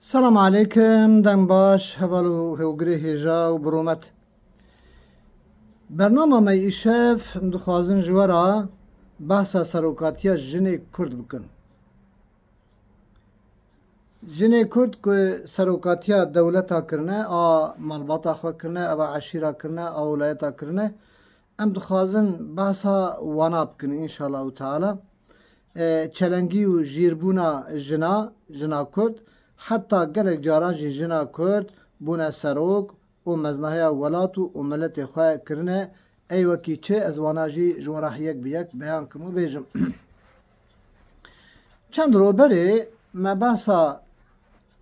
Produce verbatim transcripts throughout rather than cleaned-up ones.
Selam aleykum, dem baş, heval û hewgirê hêja û bi rûmet. Bernama me îşev em dixwazin ji we re behsa serokatiya jinê Kurd bikin. Jinê Kurd ku serokatiya dewleta kirine, a malbata xwe kirine, eva eşîra kirine, a wilayeta kirine, em dixwazin behsa wana bikin, înşallahu teala. E, çelengî û jîrbûna jina, jina Kurd, heta gelek caran jî jina Kurd bûne serok û meznahiya welat û, û miletê xwe kirine. Ey wekî çi, ez wana jî ji we re yek bi yek beyan kim û bêjim. Çend roj berê me behsa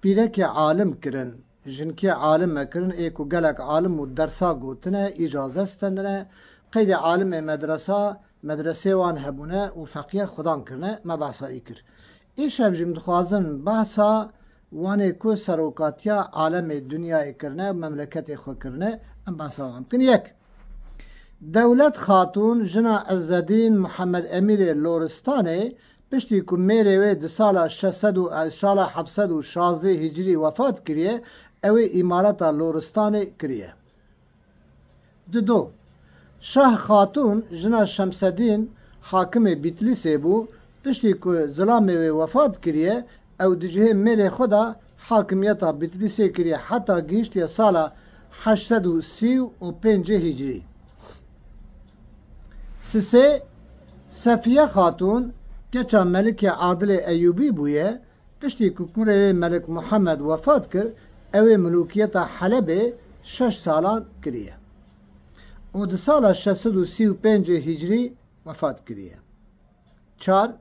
pîrekê alim kirin, jinkê alim me kirin, ê ku gelek alim û dersa gotine, îcazet stendine, qeydê alimê medresa, medresê wan hebûne û feqîhe xudan kirine, me behsa î kir. Îşev jî em dixwazin behsa wanê ku serokatiya alemê dinyayê kirine, memleketê xwe kirine, em behsa wan bikin. Yek, Dewlet Xatûn, jina Ezzedîn Muhammed Emîrê Loristanê, piştî ku mêrê wê di sala şeş sed û, sala heft sed û şazdeh Hicriyê wefat kiriye, ew ê îmareta Loristanê kiriye. Dido, Şah Xatûn, jina Şemsedîn, hakimê Bîtlîsê bû, piştî ku zilamê wê wefat kiriye, ew di cihê mêrê xwe de hakimiyeta Bîtlîsê kiriye heta gihiştiye sala heşt sed û sî û pêncê Hicriyê. Sisê, Sefiye Xatûn, keça Melikê Adilê Eyûbî bûye, piştî ku kurê wê Melik Muhammed wefat kir, ew ê milûkiyeta Helebê şeş salan kiriye. Û di sala şeş sed û sî û pêncê Hicriyê wefat kiriye. Çar,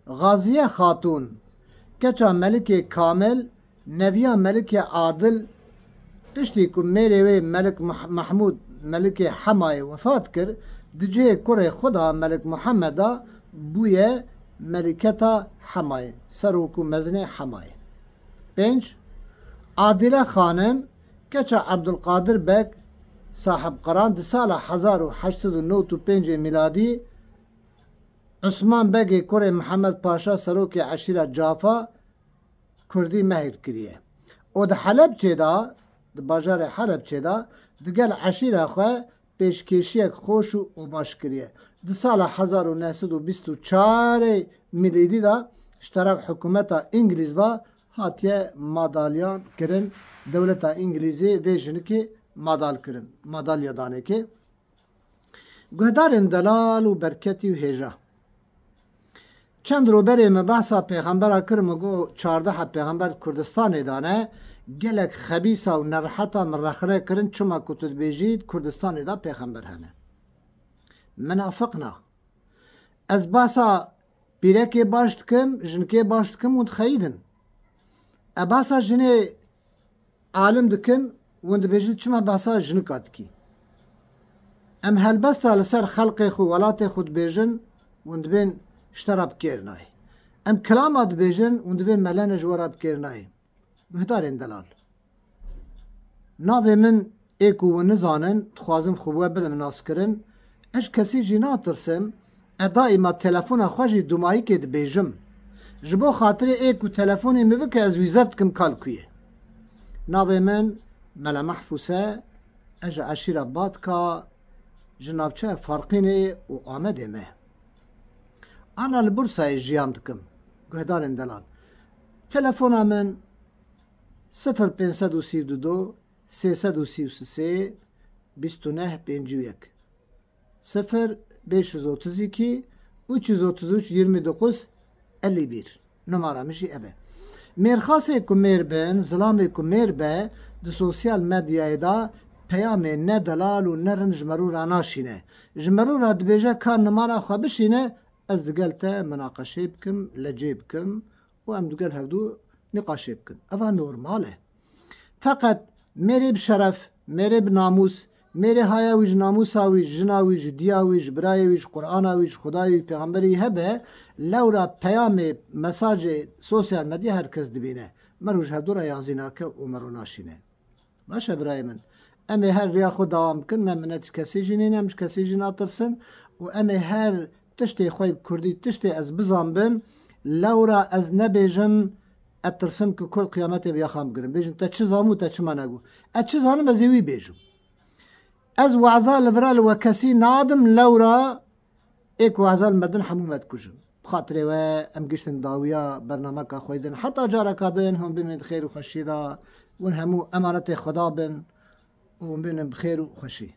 Gaziye Xatûn, keça Melikê Kamil, neviya Melikê Adil, piştî ku mêrê wê Melik Meh-, Mehmûd Melikê Hemayê wefat kir, di cihê kurê xwe de Melik Muhammeda bûye Meliketa Hemayê, serok û mezinê Hemayê. Pênc, Adile Xanim, keça Ebdulqadir Beg, sahib Qiran, di sala hezar û heşt sed û nod û pêncê mîladî, Usman Begê kurê Mihemed Paşa serokê eşîra Cafa Kurdî mehr kiriye. Û di Helebçê de, di bajarê Helebçê de, digel eşîra xwe pêşkêşiyek xweş û obaş kiriye. Di sala hezar û neh sed û bîst û çarê mîlîdî de ji teref hikûmeta Îngilîz ve hatiye madalyan kirin. Dewleta Îngilîzê vê jinikê madal kirin, madalya danekê. Guhdarên delal û berketî û hêja. Çend roj berê me behsa pêxembera kir, me got çardeh heb pêxember di Kurdistanê de ne, gelek xebîsa û nereheta min rexne kirin, çima ku tu dibêjî di Kurdistanê de pêxember hene. Minafiq na. Ez behsa pîrekê baş dikim, jinikê baş dikim û dixeyidin. E behsa jinê alim dikin, hûn dibêjin çima behsa jinika dikî? Em helbesta li ser xelqê xwe, welatê xwe dibêjin, hûn dibên ji te re bi kêr nayê. Em kilama dibêjin, hûn dibên me lene ji we re bi kêr nayê. Guhdarên delal. Navê min ê ku hûn nizanin, dixwazim xwe bi we bidim naskirin. Ez ji kesî jî natirsim. Ez daîma telefona xwe jî dumayikê dibêjim. Ji bo xatirê ê ku telefonê min bike, ez wî zeft dikim kal ku ye. Navê min Mele Mehfûs e, ez ji eşîra Batka, ji navçeya Farqînê û Amedê me. Ana li Bursayê jiyan dikim. Guhdarên delal. Telefona min sifir pênc sed û sî û du, sê sed û sî û sê, bîst û neh, pêncî û yek. Sifir pênc yüz otuz iki, üç yüz otuz üç, yirmi dokuz, elli bir. Numara min jî ev e. Mêrxasê ku mêr bin, zilamê ku mêr be, di sosyal medyayê de peyamê ne delal û ne rind ji merû re naşîne. Ji merû re dibêje ka nimara xwe bişîne, ez digel te minaqeşê bikim, lecê bikim û em digel hevdû nîqaşê bikin. Eva normal e. Feqet mêrê bi şeref, mêrê bi namûs, mêrê haya wî ji namûsa wî, ji jina wî, ji diya wî, ji birayê wî, ji Qur'ana wî, ji Xwedayê wî, pêxemberê wî hebe, lewra peyamê, mesajê sosyal medya her kes dibîne. Mero ji hevdû re yazî nake û mero naşîne. Baş e birayê min. Em ê her riya xwe dewam bikin, me minet ji kesî jî nîne, em ji kesî jî natirsin û em ê her tiştê xwe bi kurdî, tiştê ez bizanbim, lewra ez nebêjim, Ez tirsim ku Kurd qiyametê bi yaxan bigirin. Bêjin, te çi zanibû, te çima negot? Ez çi zanim, ez ê wî bêjim. Ez weza li vira li we kesî nadim lewra ê ku weza li me din hemû me dikujin. Bi xatirê we em giştin dawiya bernameka xwe din. Heta careka din hûn bimînin di xêr û xweşiyê de. Hûn hemû emanetê Xweda bin û hûn bimînin bi xêr û xweşî.